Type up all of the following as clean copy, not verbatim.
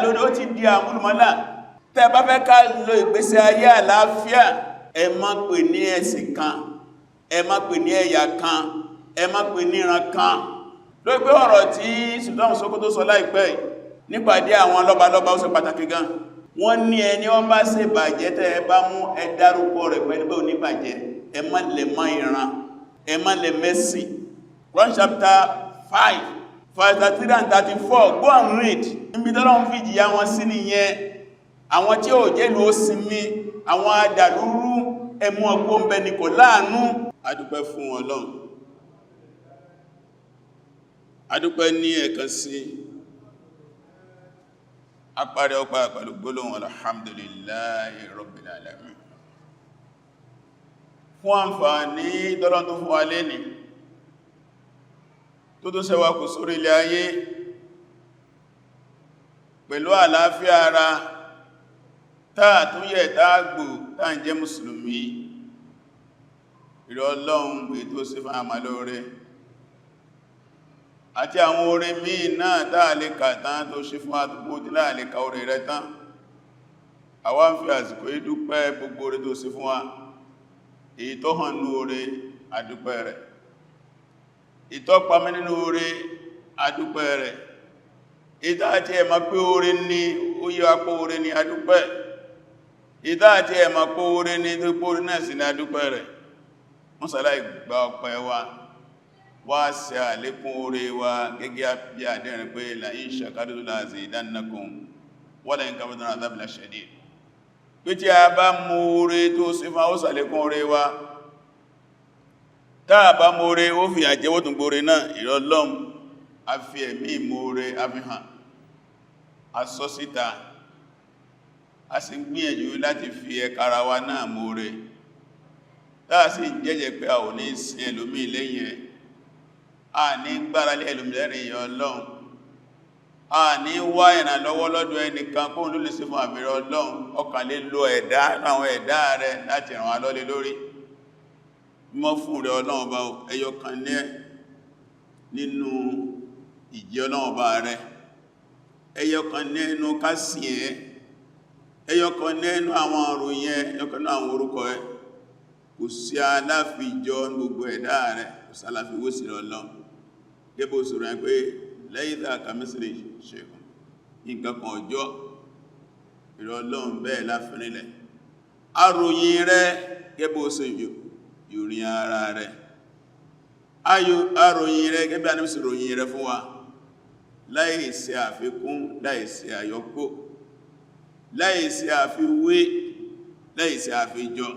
lórí, ó ti di àmúlùmọ́là. Tẹ́ bá fẹ́ ká lo ìgbésí ayé àlàáfíà, ẹ má pè ní ẹ̀sìn kan, ẹ má pè ní ẹ̀yà kan, ẹ má pè ní ìran kan. Ló pé ọ̀rọ̀ tí Sultan Sokoto sọ láìpẹ́ nípàdé àwọn lọ́balọ́ba, ó ṣe pàtàkì gan. Wọ́n ní ẹni wọ́n bá ṣe bàjẹ́, tẹ́ ẹ bá mú, ẹ dárúkọ rẹ̀ pẹ̀lú pé oníbàjẹ́. Ẹ má lè mọ́ ìran, ẹ má lè mẹ́sìn. Quran chapter 5 verse 33 and 34, go and read. Níbi tọ́lọ́run fi ìjìyà wọn sí nìyẹn. Àwọn tí ó jẹ́ ìlú ó sinmi, àwọn adàlúrú, ẹmú ọgbó ń bẹ ní kò láàánú. Adúpẹ́ fún Ọlọ́run, adúpẹ́ ní ẹ̀kan sí apárí ọpá pẹ̀lú gbólóhùn alhamdulillahi rabbil alamin fún àǹfààní tọ́lọ́run tó fún wa lẹ́ni tó ṣẹ́wà kù sórí ilẹ̀ ayé pẹ̀lú àlàáfíà ara, táà tún yẹ̀ táàgbò táà ń jẹ́ mùsùlùmí. Ìrọ̀ Ọlọ́run, ètò sí fún àmà lóore àti àwọn oore míì náà táà lè kà tán tó ṣe fún àtúgbò tí láà lè ka oore rẹ̀ tán, àwa ń fi àsìkò yìí dúpẹ́ gbogbo oore tó ṣe fún wa. Èyí tó hàn ní oore, àdúpẹ́ rẹ̀. Ìtọ́pamẹ́ nínú oore, àdúpẹ́ rẹ̀. Ìdá àti ẹ̀mà pé oore ní ó yí apó oore ní, àdúpẹ́. Ìdá àti ẹ̀mà pé oore ní tó pé oore náà sí ní, àdúpẹ́ rẹ̀. Mọ́sálá ìgbà ọpẹ́ wa, wá ṣe àlékún oore wa gẹ́gẹ́ bí àdẹ́rin pé لئن شكرتم لأزيدنكم ولئن كفرتم إن عذابي لشديد, pé tí a bá mú oore tó sí fún ó ṣàlékún oore wa, táà bá mú oore, ó fi àjẹ́wó tún gbóore náà. Ìrọlọ́m, a fi ẹ̀mí ìmóore a fi hàn, a sọ síta, a sì ń gbìyànjú láti fi ẹ̀kára wa náà mọ́re, táà sì ń jẹ́jẹ́ pé a ò ní sin ẹlòmí lẹ́yìn ẹ̀, a ní gbáralé ẹlòmí lẹ́rìn ìyọ Ọlọ́run, a ní wá ìrànlọ́wọ́ lọ́dọ̀ ẹnìkan kóhun ló lè sí fún àbẹ̀rẹ̀ Ọlọ́run. Ọkàn lè lo ẹ̀dá àwọn ẹ̀dá rẹ̀ láti ràn wá lọ́lé lórí mọ́ fún rẹ̀. Ọlọ́run bá ẹyọ kan ní ẹ nínú ìjẹ́ Ọlọ́run bá rẹ̀, ẹyọ kan ní ẹnu kásìn ẹ, ẹyọ kan ní ẹnu àwọn òròyìn ẹ, ẹyọ kan ní àwọn orúkọ ẹ. Kò sí aláfijọ́ gbogbo ẹ̀dá rẹ̀, kò sí aláfiwó sí Ọlọ́run. Gẹ́bẹ̀ òsòrò ẹ pé ليس كمثله شيء, nǹkan kan ọjọ́ ìrọ̀ Ọlọ́run bẹ́ẹ̀ láfínilẹ̀. Aròyìn rẹ̀ gẹ́bẹ̀ òsò ìrìn ara rẹ̀, aròyìn rẹ̀ gẹ́bẹ̀ àníbìsì ròyìn rẹ̀ fún wa, láìsí àfikún, láìsí àyọkó, láìsí àfiwé, láìsí àfijọ,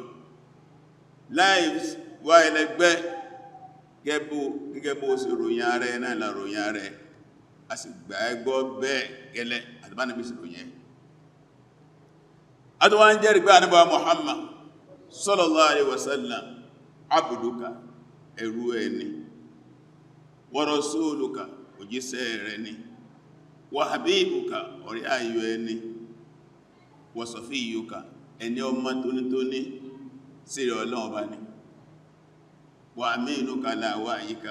láìwá ẹlẹgbẹ́. Gẹ́gẹ́ bó ṣe ròyìn ara ẹ̀ náà la ròyìn ara ẹ̀, a sì gbà ẹgbọ́ bẹ́ẹ̀ gẹ́lẹ́ àtìbánibí sí ròyìn ẹ̀. A tó wá ń jẹ́rìí pé Ànábì Muhammad sallallahu alaihi wasallam عبدك, ẹrú ẹni, ورسولك, òjíṣẹ́ rẹ̀ ni, وحبيبك, ọ̀rẹ́ ayò ẹni, وصفيك, ẹni ọmọ tónítóní sí rẹ̀ Ọlọ́run bá ní, وأمينك على وحيك,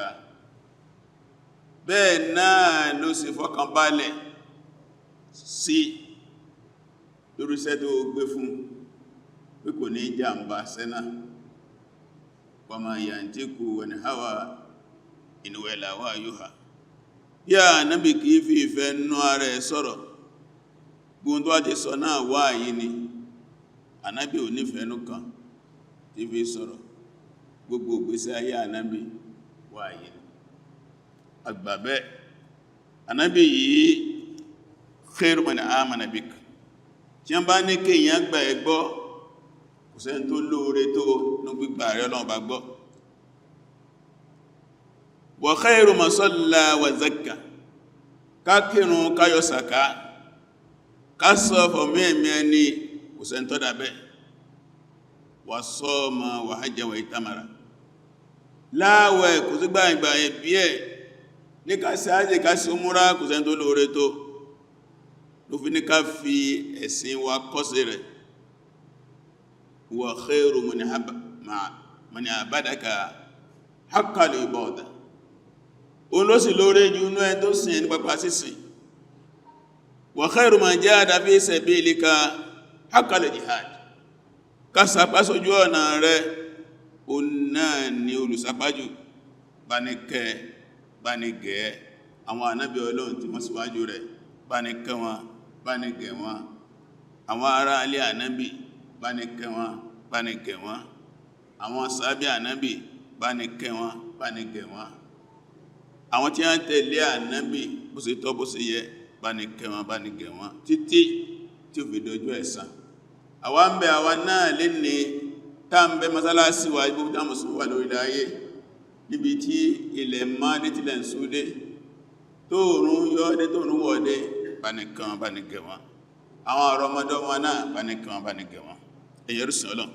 bẹ́ẹ̀ náà ló sì fọkànbalẹ̀ sí lóríṣẹ́ tó gbé fún pé kò ní jàmbá sẹ́nà. وما ينطق عن الهوى إن هو إلا وحي يوحى. Bí Ànábì kìí fi ìfẹ́ nú ara ẹ̀ sọ̀rọ̀, gbogbo tó wá ti sọ náà wáyí ni. Ànábì ò nífẹ̀ẹ́ nú kan tí fi sọ̀rọ̀. Gbogbo ìgbésí ayé Ànábì, wáyí ni. Àgbàbẹ́ Ànábì yìí خير من آمن بك. Tí wọ́n bá ní kéèyàn gbà ẹ gbọ́, kò sẹ́ni tó lóore tó ní gbígbà rẹ̀ Ọlọ́run bá gbọ́. وخير من صلى وزكى, ká kírun, ká yọ sàká, ká sọ fọ̀mí ẹ̀mí ẹni, kò sẹ́ni tó dàbẹ́. وصام وحج واعتمر, láàwẹ̀, kò sí gbà ìgbà ẹ̀bí ẹ̀ ní ká sí ájì, ká sí múra, kò sẹ́ni tó lóore tó. Ló fi ní ká fi ẹ̀sìn wa kọ́sí rẹ̀. وخير من عبدك حق العبادة, òun ló sì lóore jù inú ẹ tó sìn ní pápá sísìn. Wa khairu man jahada fi sabilika haqqal jihad. Ká sapá sójú ọ̀nà rẹ̀, o náà ni olùsapájù. Bá ní kẹ́, bá ní gẹ̀ẹ́ àwọn ànábì Ọlọ́run tí wọ́n síwájú rẹ̀, bá ní kẹ́ wọn, bá ní gẹ̀ wọn. Àwọn ará alé ànábì, bá ní kẹ́ wọn, bá ní gẹ̀ wọn. Àwọn sàábé ànábì, bá ní kẹ́ wọn, bá ní gẹ̀ wọn. Àwọn tí wọ́n tẹ̀lé ànábì bó ṣe tọ́ bó ṣe yẹ, bá ní kẹ́ wọn, bá ní gẹ̀ wọn, títí tí ó fi dojú ẹ̀san. Àwa ń bẹ, àwa náà lè ní tá ń bẹ mọ́sálásí wa, gbogbo tá mùsùlùmí wà lórí ayé, níbi tí ilẹ̀ má dé, tilẹ̀ ń súdé, tóòrùn yọ́ dé, tóòrùn wọ̀ dé, bá ní kẹ́ wọn, bá ní gẹ̀ wọn. Àwọn ọ̀rọ̀mọdọ́mọ náà, bá ní kẹ́ wọn, bá ní gẹ̀ wọn. Ẹ̀yẹ rúsìn Ọlọ́run,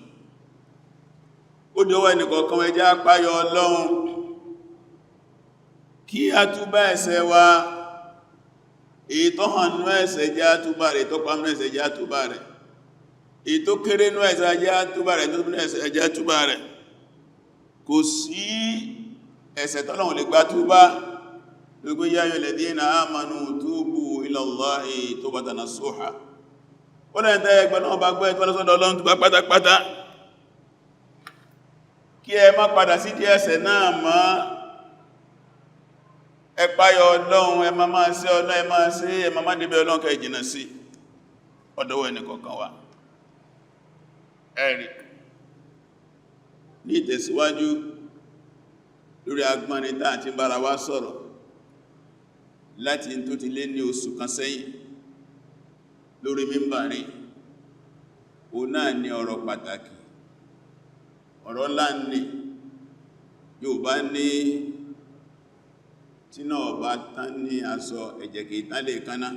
ó dọwọ́ ẹnìkọ̀ọ̀kan, ẹjẹ́ apáyọ Ọlọ́run, kí a túbá ẹ̀ṣẹ̀ wa. Èyí tó hàn nú ẹ̀ṣẹ̀, jẹ́ àtúbà rẹ̀. Tó pamọ́ ẹ̀ṣẹ̀, jẹ́ àtúbà rẹ̀. Èyí tó kéré nú ẹ̀ṣẹ̀, jẹ́ àtúbà rẹ̀. Tó nú ẹ̀ṣẹ̀, jẹ́ àtúbà rẹ̀. Kò sí ẹ̀ṣẹ̀ tọ́lọ́run lè gbà túbá. Gbogbo يا أيها الذين آمنوا توبوا إلى الله توبة نصوحا. Ó lẹ́yìn tẹ́ ẹgbẹ́ náà bá gbẹ́ ìtọ́lọ́sọ́dọ̀ Ọlọ́run tó bá pátápátá, kí ẹ má padà sí díẹ̀ ẹ̀ṣẹ̀ náà mọ́. Ẹ páyọ Ọlọ́run, ẹ má máa sí Ọlọ́run, ẹ máa sí, ẹ má má débẹ̀ Ọlọ́run, kẹ́ jìnà sí. Ọ̀dọ̀wọ́ ẹnì kọ̀ọ̀kan wa. Ẹ̀rí ní ìtẹ̀síwájú lórí agbọ́nrin tá àti bára wa sọ̀rọ̀ láti tó ti lé ní oṣù kan sẹ́yìn lórí mímbàrí, o náà ní ọ̀rọ̀ pàtàkì, ọ̀rọ̀ ńlá ní Yorùbá ní tí náà bá tán ní aṣọ, ẹ̀jẹ̀ kìí tán lè kánná.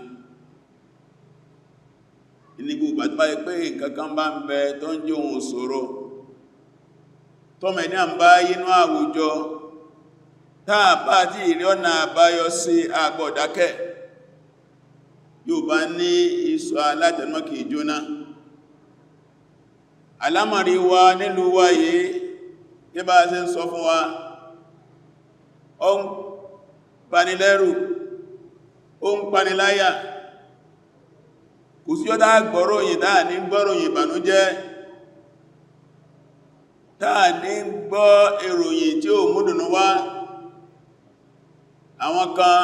Ní gbogbo àti báyìí pé nǹkan kan bá ń bẹ tó ń jẹ́ ohun ìṣòro tọ́mẹ̀ ní à ń bá yínú àwùjọ, táà bá tí ìrí ọ̀nà àbáyọ sí, àgbọ̀dákẹ́. Yorùbá ní iṣu alátẹnumọ́ kìí jóná. Alámọ̀rí wa nílùú wa yìí, tí bá ṣe ń sọ fún wa, ó ń panilẹ́rù, ó ń paniláyà. Kò sí ọdá gbọ́ròyìn táà ní gbọ́ròyìn ìbànújẹ́, táà ní gbọ́ ìròyìn tí ó múdùnú wá. Àwọn kan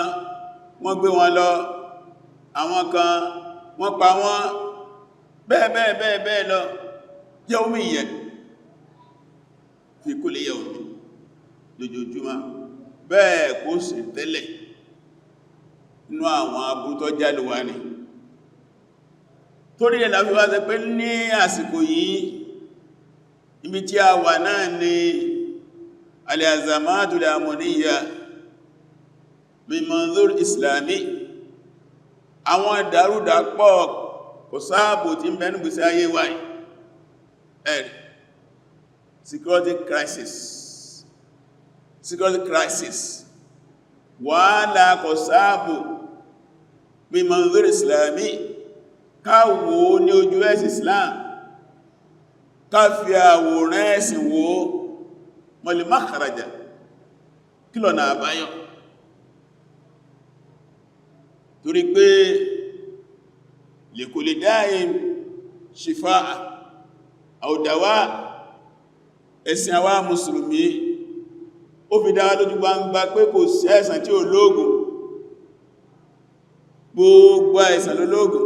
wọ́n gbé wọn lọ, àwọn kan wọ́n pa wọ́n, bẹ́ẹ̀ bẹ́ẹ̀ bẹ́ẹ̀ bẹ́ẹ̀ lọ. Yawmiyyan fi kulli yawmin, lójoojúmọ́. Bẹ́ẹ̀ kó sì tẹ́lẹ̀ inú àwọn aburú tó jálùwá ni. Torí ẹ̀ láfi wá sẹ pé ní àsìkò yìí, ibi tí a wà náà ni al-azamatul amniyya min manzur islami. Àwọn ìdàrúdàpọ̀, kò sáàbò tí ń bẹnu gbèsè ayé wa yìí. Ẹ̀rì security crisis, security crisis, wàhálà kò sáàbò min manzur islami. Káwò ní ojú ẹ̀sìn Islam, ká fi àwòrán ẹ̀sìn wò, mal makhraja, kí lọ̀nà àbáyọ? Torí pé likulli da'in shifaa aw dawa. Ẹ̀sìn àwa mùsùlùmí, ó fi dára lójú gbangba pé kò sí àìsàn tí ò lóògùn. Gbogbo àìsàn ló lóògùn.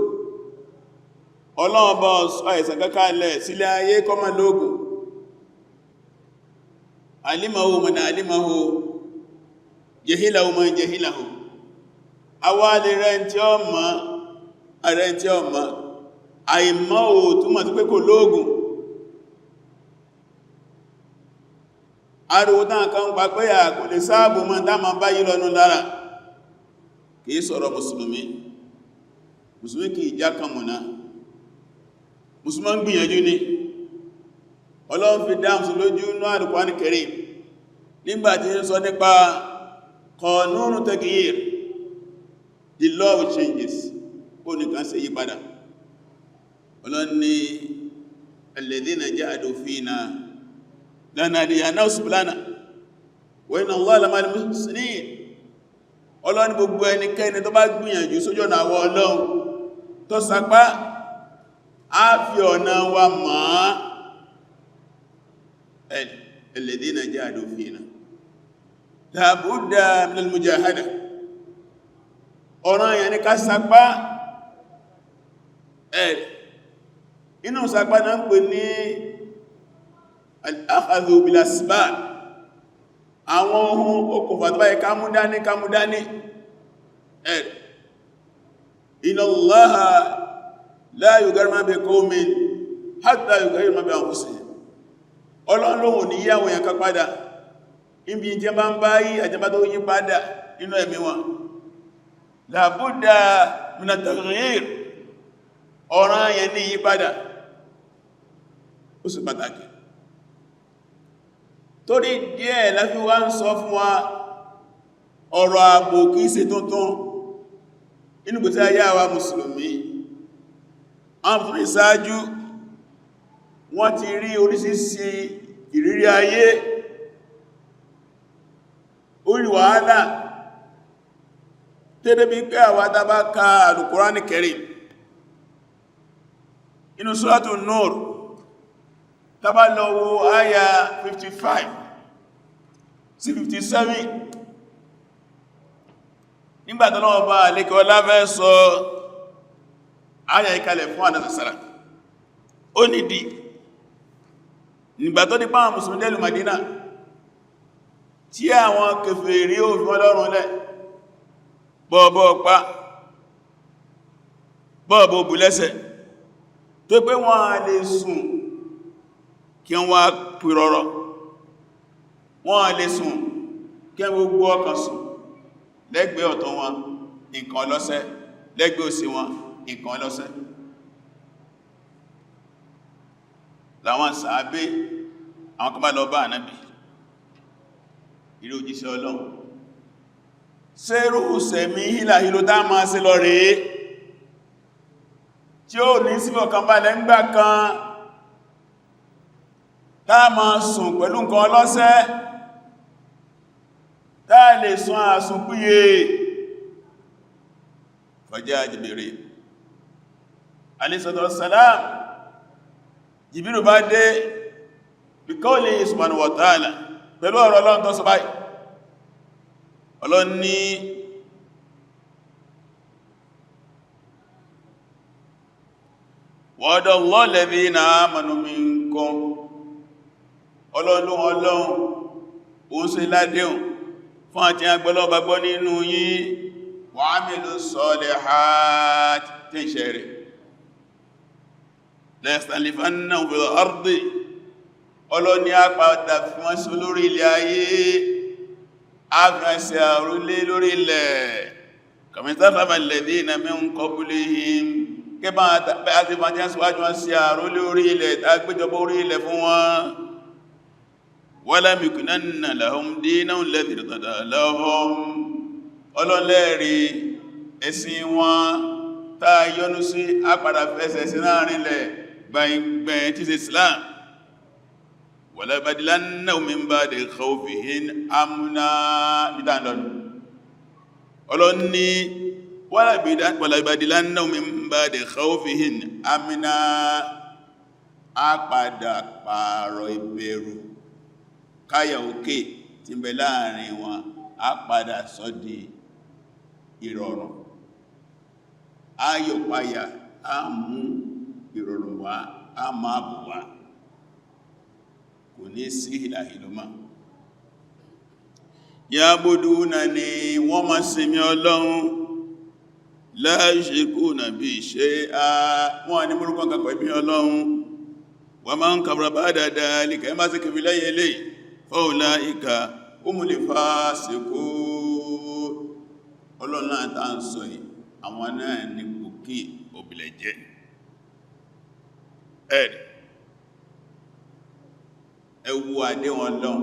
Ọlọ́run bá àìsàn kankalẹ̀ sílẹ̀ ayé kó má lóògùn. Alimahu man alimahu, jahilahu man jahilahu. Àwa lè rẹ̀ tí ó mọ̀, ààrẹ tí ó mọ̀. Àìmọ̀ ò túmọ̀ sí pé kò lóògùn. Ariwo táa kan pa pé à kò lè sáàbò mọ́ tá ma bá yí lọ́nà lára, kìí sọ̀rọ̀ mùsùlùmí. Mùsùlùmí kìí já kan mọ̀ná, mùsùlùmí ń gbìyànjú ní. Ọlọ́run fi dáhùn lójú ní Al-Qur'an Karim nígbàtí ń sọ nípa qanun taghyir, the law of changes, ó nìkan ṣe yípadà. Ọlọ́run ní alladhina jahadu fina lanahdiyannahum subulana wa inna Allaha lama'al muhsinin. Ọlọ́run, gbogbo ẹnikẹ́ni tó bá gbìyànjú sójú ọ̀nà àwọ Ọlọ́run. Tó sapá, a fi ọ̀nà wa mọ̀. Alladhina jahadu fina la budda min al-mujahada. Ọ̀ràn yẹn ni ká sapá. Ẹ̀ inú sapá náà ń pè ní al-akhadhu bil asbab, àwọn ohun okùnfà tó báyẹ kámúdání kámúdání. Ẹ̀ inna Allaha la yughayyiru ma bi qawmin hatta yughayyiru ma bi anfusihim. Ọlọ́run lóhun ní yíyàwó èèyàn kan padà ibi jẹ bá ń bá yí àjẹbá tó yí padà nínú ẹ̀mí wọn. La budda min at-taghyir, ọ̀ràn yẹn ní yí padà, ó sì pàtàkì. Torí díẹ̀ láfí wá ń sọ fún wa, ọ̀rọ̀ ààbò kìí ṣe tuntun inú gbèsè ayé àwa mùsùlùmí. Àwọn fún ìsáájú, wọ́n ti rí oríṣiríṣi ìrírí ayé, orí wàhálà tẹ́lẹ̀ bí pé àwọn àtàbá ka Al-Qur'ani Karim inú Suratu Nur, tàbá lọ wo àyà 55 sí 57, nígbàtí Ọlọ́run bá àlékẹ́ ọlá fẹ́ sọ àyà ìkalẹ̀ fún àdásàsára, ó nìdí nígbà tó dípá àwọn mùsùlùmí dẹ̀lú Madina, tí àwọn kèfèrí ò fi wọ́n lọ́rùn lẹ̀, bọ́ọ̀bọ́ pa bọ́ọ̀bọ́ bù lẹ́sẹ̀, tó pé wọ́n a lè sùn kí wọ́n pìrọ̀rọ̀, wọ́n a lè sùn kí wọ́n gbogbo ọkàn sùn. Lẹ́gbẹ̀ẹ́ ọ̀tọ̀ wọn, nǹkan ọlọ́sẹ́, lẹ́gbẹ̀ẹ́ òsì wọn, nǹkan ọlọ́sẹ́. Láwọn sàábé, àwọn kan bá lọ bá Ànábì, ìrí òjíṣẹ́ Ọlọ́run, sẹ́rù sẹ̀mí hílàhílò tá máa ṣe lọ rèé tí ó ní síbọ̀ kan balẹ̀ ń gbà kan, tá máa sùn pẹ̀lú nǹkan ọlọ́sẹ́, tá lè sùn àsùn píye? Fàjá Jibril alayhi wassalam, Jibril bá dé bí qawlihi subhanahu wa ta'ala, pẹ̀lú ọ̀rọ̀ Ọlọ́run tó sọ báyìí. Ọlọ́run ní wa'ada Allahu alladhina amanu minkum. Ọlọ́run, Ọlọ́run ó ń ṣe ládéhùn fún àti agbọ́lọ́gbà gbọ́ nínú yín, wa amilu salihat, tí ń ṣe rẹ̀, la yastakhlifannahum fil ardi. Ọlọ́ni á padà fi wọ́n sí lórí ilẹ̀ ayé, á fi wọ́n sí àrólé lórí ilẹ̀, kama istakhlafa alladhina min qablihim, kẹba àti fàájá síwájú wọn sí àrólé orí ilẹ̀, tàgbéjọba orí ilẹ̀ fún wọn. Wala yumakkinanna lahum dinahum alladhi irtada lahum. Ọlọ́lẹ́rí ẹ̀sìn wọn táa yọ́nú sí, á padà fẹsẹ̀ sí láàrin ilẹ̀ gbẹ̀yìngbẹ̀yìn tí Islam. Wala yubadilannahum min ba'di khawfihim amna. Bítàndọ̀nù ọlọ́ni wala yubadilannahum min ba'di khawfihim amna, á padà pààrọ̀ ìbẹ̀rù káyà òkè tí ń bẹ láàrin wọn, á padà sọ di ìrọ̀rùn, ayọ̀páyà, á mú ìrọ̀rùn wá, á máa bù wá, kò ní sí ìlàhìlúmà. Ya'buduna ni, wọ́n máa sinmi Ọlọ́run, la yushrikuna bi shay'a, wọ́n ní múrúkọ kàpẹ̀ bí Ọlọ́run. Wa man kafara ba'da dhalika, ẹ má sí kìfì lẹ́yìn eléyìí, fa ulaika humul fasiqun. Ọlọ́run náà tá ń sọ yìí, àwọn náà ní pòkí òbílẹ̀ jẹ́. Ẹ̀rì ẹwú àdéhùn Ọlọ́run,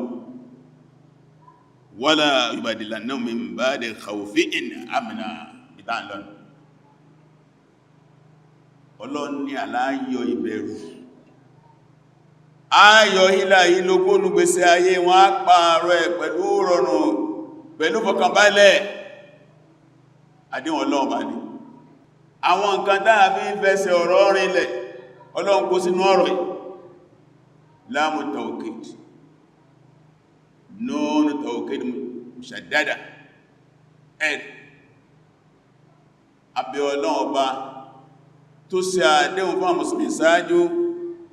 wala yubadilannahum min ba'di khawfihim amna, ìtàn lọ́nà. Ọlọ́run ní àláyọ̀ ìbẹ̀rù, ayọ̀ hílà ìlógónú gbèsè ayé wọn, á pààrọ̀ ẹ̀ pẹ̀lú rọrùn, pẹ̀lú fọkànbalẹ̀. Àdéhùn Ọlọ́run bá ní. Àwọn nǹkan táà fi ń fẹsẹ̀ ọ̀rọ̀ rinlẹ̀, Ọlọ́run kó sínú ọ̀rọ̀ yìí. Láàmù tawkid, nóònù tawkid mushaddada. Ẹ̀ abẹ́ Ọlọ́run Ọba tó ṣe àdéhùn fún àwọn mùsùlùmí ṣáájú,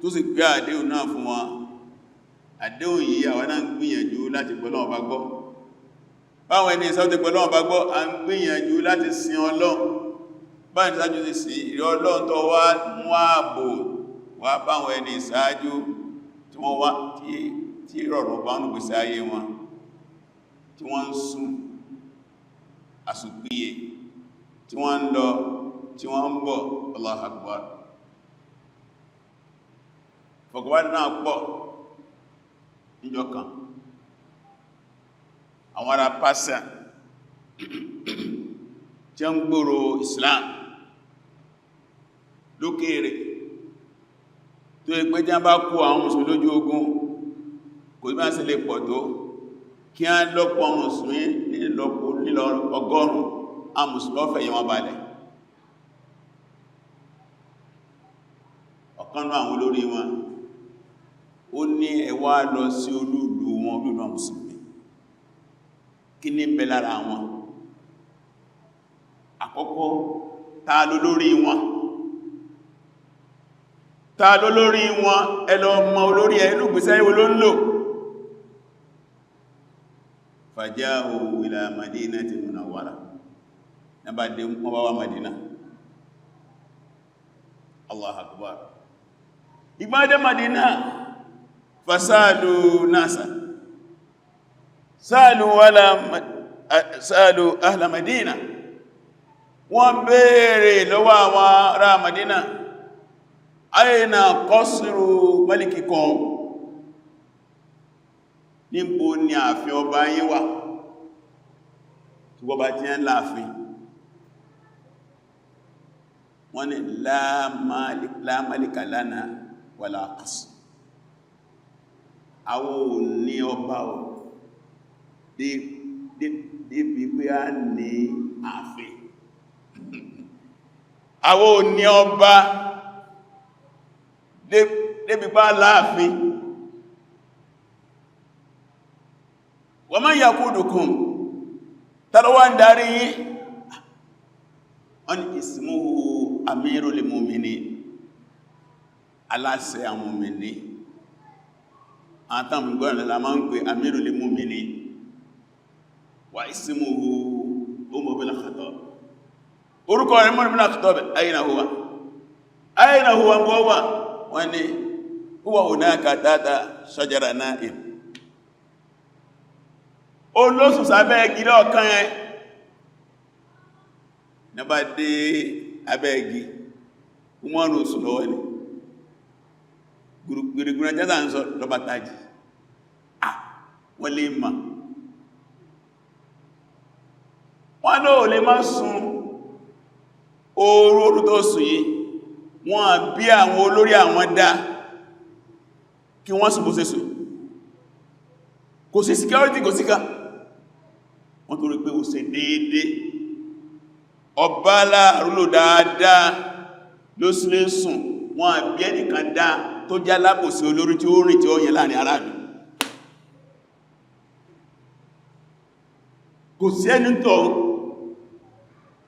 tó sì gbé àdéhùn náà fún wọn. Àdéhùn yìí, àwọn náà ń gbìyànjú láti gbọ́ Ọlọ́run Ọba gbọ́. Báwọn ẹni ìsáwọ́ ti gbọ́ Ọlọ́run Ọba gbọ́, a ń gbìyànjú láti sin Ọlọ́run báyìí ìsáájú ti sí ìrẹ́. Ọlọ́run tó wá mú ààbò wá báwọn ẹni ìsáájú tí wọ́n wá tí rọrùn bá ń gbèsè ayé wọn, tí wọ́n ń sùn àsùnpìyè, tí wọ́n ń lọ, tí wọ́n ń bọ̀. Allahu Akbar. Fọ̀kọ̀wádìí náà pọ̀. Níjọ́ kan, àwọn ará Persia tí ó ń gbòrò Islam lókèèrè, tó ẹgbẹ́ jẹ́ bá kó àwọn mùsùlùmí lójú ogun, kò bí bá sí lè pọ̀ tó kí á lọ́pọ̀ mùsùlùmí nílọ 100, àwọn mùsùlùmí ọ̀fẹ́ yẹ wọ́n balẹ̀. Ọ̀kan náà àwọn olórí wọn, ó ní ẹ wá lọ sí olúùlú wọn, olúùlú àwọn mùsùlùmí. Kí ní bẹ lára wọn? Àkọ́kọ́, ta ló lórí wọn? Ta ló lórí wọn? Ẹ lọ mọ olórí ẹ, inú gbèsè ìwò ló ń lò. Fàjáhù ila Madinati Munawwara. Nígbà dé, wọ́n bá wá Madina. Allah Akbar. Ìgbádé Madina, fasalu nasa, sáàlù wala sáàlù ahla Madina. Wọ́n béèrè lọ́wọ́ àwọn ará Madina: ayna qasru malikikum? Níbo ni ààfin ọba yín wà? Tí wọ́n bá tí ń láàfin, wọ́n ní la malika lana wala qasr. Àwọn ò ní ọba ò débi pé a ní ààfin. Àwọn ò ní ọba débi pé a láàfin. Wa man yaqudukum? Tàbí wá ń darí yín? Wọ́n ní ismuhu amirul mu'minin, aláṣẹ àwọn mùmínì. Àtàwọn gbọ́nà la máa ń pè amirul mu'minin. Wa ismuhu Umar bin Khattab. Orúkọ rẹ̀ Umar bin Khattab. Ayna huwa? Ayna huwa? Gbọ́wà wọ́n ní huwa hunaka tata shajara na'im. Olóṣùn sábẹ́ igi lọ́ọ̀kan ẹ. Nígbà dé abẹ́ igi, Umaru sùn lọ́wọ́ ni. Gbìrìgbìrì jẹ́sà ń sọ lọ́bá tají. Ah, wọ́n lè mà wọ́n lóò lè má sun oòrùn orú tó sùn yìí. Wọ́n bí àwọn olórí àwọn dá kí wọ́n sùn bó ṣe sùn. Kò sí security, kò sí ká. Wọ́n tó rí pé ó ṣe déédé, ọba láàrúlò dáadáa ló sí lè sùn. Wọ́n bí ẹnìkan dá tó já lábòsí olórí tí ó rìn tí ó yẹ láàrin aráàlú. Kò sí ẹni tó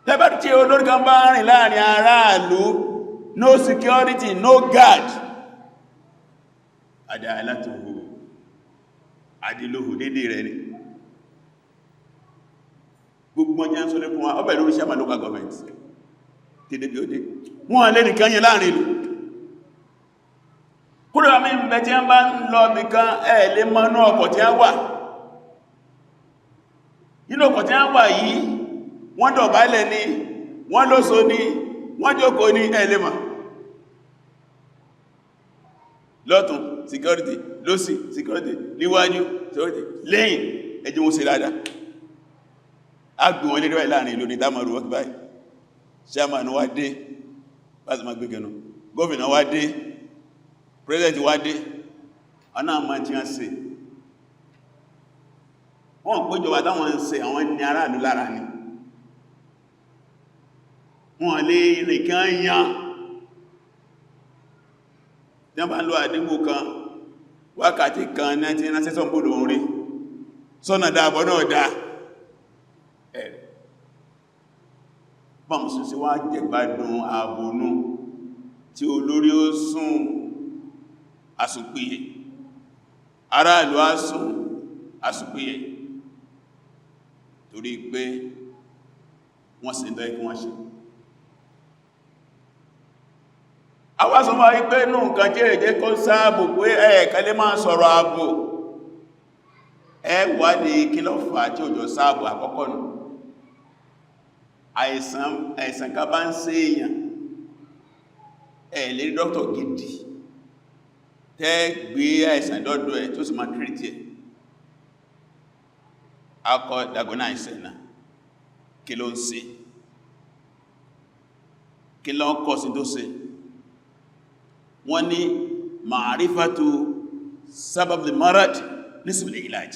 tẹ́bẹ̀ tí olórí kan bá rìn láàrin aráàlú, no security, no guard. Adalatuhu adiluhu, dédé rẹ̀ ni gbogbo ọjọ́ ń sọ lé fún wa. Ọbẹ̀ lórí chairman local government tí débi ó dé, wọ́n lè nìkan yẹn láàrin ìlú. Kúrò àmì ìbẹ̀ tí a bá ń lọ bìkan, ẹ̀ lè mọ́nú ọkọ̀ tí a wà. Nínú ọkọ̀ tí a wà yìí, wọ́n dọ̀bálẹ̀ ni, wọ́n lóso ni, wọ́n jókòó ní, ẹ̀ lè mọ̀. Lọ́tún security, lósì security, níwájú security, lẹ́yìn. Ẹjẹ́ wọ́n ṣe dáadáa. Agbè wọn lè rí láàrin ìlú ní táàmàrù wọ́n báyìí. Chairman wá dé, láti máa gbé gẹnu. Gómìnà wá dé, president wá dé, ọ̀nà àmà tí wọ́n ṣe. Wọ́n péjọba táwọn ń ṣe, àwọn ní aráàlú lára ni. Wọ́n lè rìn kí wọ́n yán. Tí wọ́n bá ń lọ àdígbò kan, wákàtí kan náà tí ránṣẹ́ sọ́nbòdò orí sọ́nà dáàbọ̀ náà dáa. Ẹ̀rẹ̀ bá mùsùn sí wá jẹ̀gbádùn ààbònú tí olórí ó sùn àsùnpìyè, aráàlú á sùn àsùnpìyè, torí pé wọ́n sì ń tọ́ ikú wọ́n ṣe. Àwọn sọ máa wípé inú nǹkan tí èjé kó sáàbò pé ẹ̀ẹ̀kan lè máa sọ̀rọ̀ ààbò, ẹ wádìí kí ló fà tí òjò sáàbò. Àkọ́kọ́ nù, àìsàn ká bá ń ṣe èèyàn, ẹ lè rí dókítà gidi tẹ́ gbé àìsàn dọ́dọ̀ ẹ̀ tó sì máa treat ẹ̀. Akọ diagnose náà, kí ló ń ṣe, kí ló ń kọ́ sí tó ṣe. Wọ́n ní معرفة سبب المرض نصف العلاج.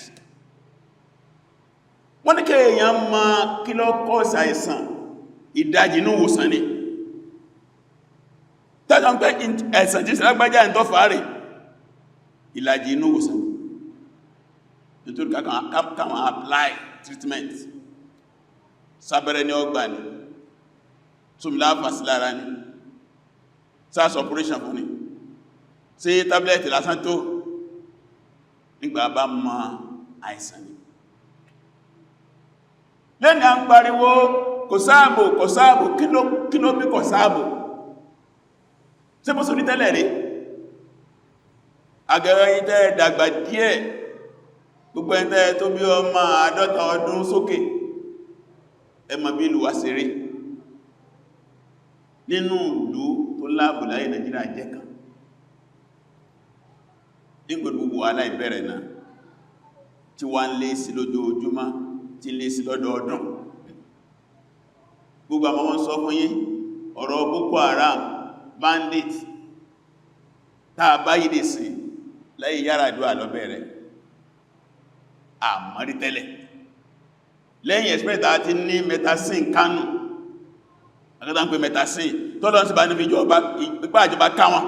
Wọ́n ní kéèyàn ma kí ló kọ́ sí àìsàn, ìdajì inú ìwòsàn ni. Tẹ́jọ pé ẹ̀sàn tí ìsìlágbájá ń tọ́ fàárì, ìlàjì inú ìwòsàn, nítorí káwọn apply treatment. Sábẹ́rẹ́ ní ọgbà ní túnmìlá fàsílára ní SARS operation fún ní sí tablet lásán tó nígbà bá mọ àìsàn ni. Lẹ́ni à ń pariwo kò sáàbò, kò sáàbò, kí ló bí kò sáàbò? Ṣé bó sórí tẹ́lẹ̀ rí agẹ́rẹ́ yìí tẹ́ dàgbà díẹ̀, gbogbo ẹ̀ntẹ́ tó bí ọmọ 50 ọdún sókè, ẹ mọ̀ bí ìlú wa ṣe rí. Nínú ìlú tó láàbò láyé, Nàìjíríà jẹ́ kan. Nígbò gbogbo wàhálà ìbẹ̀rẹ̀ náà tí wá ń lé sí lójoojúmọ́, tí ń lé sí lọ́dọọdún, gbogbo àwọn wọn sọ fún yín ọ̀rọ̀ Boko Haram, bandit táa bá yìí sí lẹ́yìn Yar'Adua lọ bẹ̀rẹ̀ àmọ́rí tẹ́lẹ̀. Lẹ́yìn experience àti ní metasin Kánò, akẹta ń pè metasin tọ́lọ́ sí bá ní fi ipá àjọba káwọn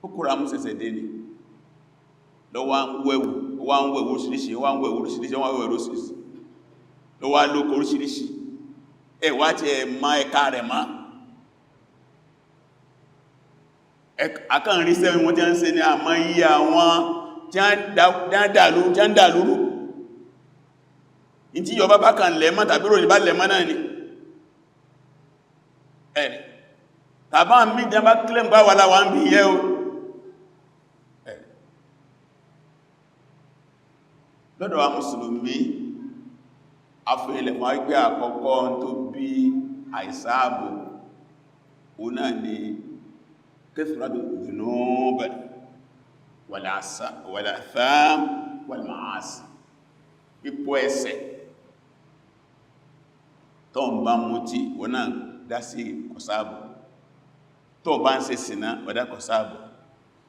Boko Haram ṣẹ̀ṣẹ̀ dé ní lọ́wọ́ ń wẹ̀wù, wá ń wẹ̀wù oríṣiríṣi, wá ń wẹ̀wù oríṣiríṣi, wá ń wẹ̀wù oríṣiríṣi, lọ́wọ́ lókò oríṣiríṣi. Ẹ̀wà tí ẹ ma ẹ̀ka rẹ̀ má àkànrí sẹ́wọ̀n wọ́n tí a ń ṣe ní àmọ́ iye àwọn tí a ń dà lúrú in tí yọba bá kàn lẹ́mọ́ tàbí rò ní bá lẹ́mọ́ náà ni ẹ̀rẹ̀ tàbá mí jẹ́ bá kílẹ̀ bá wà láwà ń bí yẹ́ o. Lọ́dọ̀ wa mùsùlùmí, afẹ́ilẹ̀ fún àgbẹ́ àkọ́kọ́ tó bí àìsáàbò, o náà ni كثرة الذنوب والآثام والمعاصي, pípọ̀ ẹ̀ṣẹ̀. Tó ń bá mutí, wọ́n náà dá sí kọ̀sáàbò. Tó bá ń ṣe sìná, wọ́n dá kọ̀sáàbò.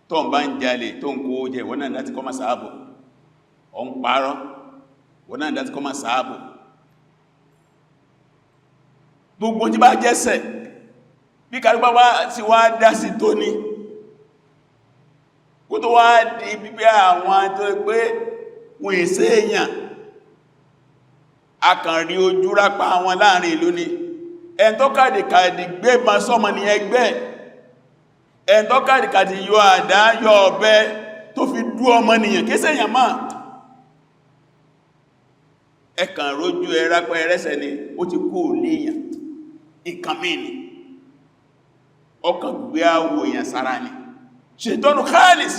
Tó ń bá ń jalè, tó ń kó jẹ, wọ́n náà dá sí kọ́mà sáàbò. Ọ ń parọ́, wọ́n náà dá sí kọ́mà sáàbò. Gbogbo tí bá jẹ́sẹ̀ bí kàrígbà wá sí wá dá sí tó ní kó tó wá di bíbí àwọn tó pé wọ́n èsẹ́ èèyàn, a kàn rí ojú rápá wọn láàrin ìlú ni. Ẹn tó kàdìkàdì gbé ma sọ́mọ ní ẹgbẹ́, ẹn tó kàdìkàdì yọ àdá, yọ ọ̀bẹ tó fi dú ọmọ nìyàn, kéṣẹ́ èèyàn máa ẹkàn rójú ẹrápá ẹrẹ́sẹ̀ ni, ó ti kú léèyàn, ìkàmí ni, ọkàn gbé àwò èèyàn sára ni. Ṣètọ́nù khalis,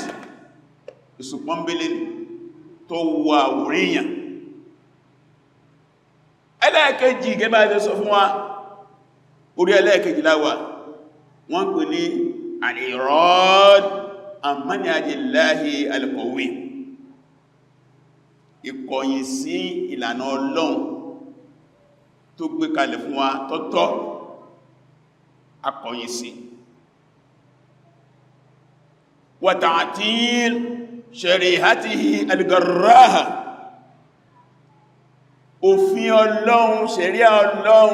ìsùpọ̀nbélé ni tó wọ àwòrán èèyàn. Ẹlẹ́ẹ̀kejì, gẹ́bà ẹjọ́ sọ fún wa, orí ẹlẹ́ẹ̀kejì láwà, wọ́n pè ní الإعراض عن منهج الله القويم, ìkọ̀yìn sí ìlànà Ọlọ́run tó gbé kalẹ̀ fún wa tọ́tọ́, akọ̀yìn sí وتعطيل شريعته الغراء, òfin Ọlọ́run, ṣẹ̀ríà Ọlọ́run.